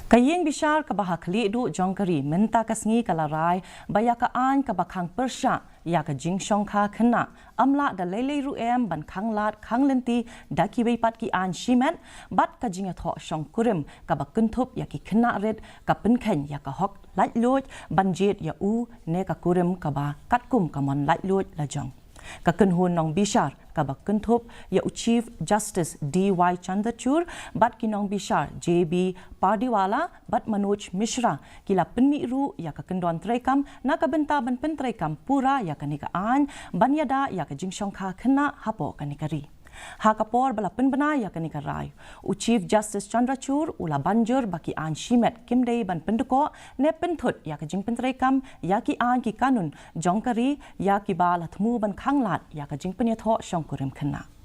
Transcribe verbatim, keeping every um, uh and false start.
Ka ïing bishar kaba ha khlieh duh jong ka ri mynta ka sngi ka la rai ba ïa ka aiñ kaba khang pyrshah ïa ka jingshongkha khynnah, ym lah da lei lei ruh em ban khang lad khang lynti da kiwei pat ki aiñ shimet, bad ka jingïathoh shongkurim kaba kynthup ïa ki khynnah rit ka pynkheiñ ïa ka hok laitluid ban jied ïa u ne ka kurim kaba katkum ka mon laitluid la jong. Ka kynhun nongbishar kaba kynthup ïa u Chief Justice D Y Chandrachud bad ki nongbishar J B Pardiwala bad Manoj Mishra ki la pynmih ruh ïa ka kyndon treikam na ka bynta ban pyntreikam pura ïa kane ka aiñ ban ïada ïa ka jingshongkha khynnah hapoh kane ka ri. Ha ka por ba la pynbna ïa kane ka rai, u Chief Justice Chandrachud u la ban jur ba ki aiñ shimet kim dei ban pyndkoh ne pynthut ïa ka jingpyntreikam ïa ki aiñ ki kanun jong ka ri ïa kiba la thmu ban khang lad ïa ka jingpynïathoh shongkurim khynnah.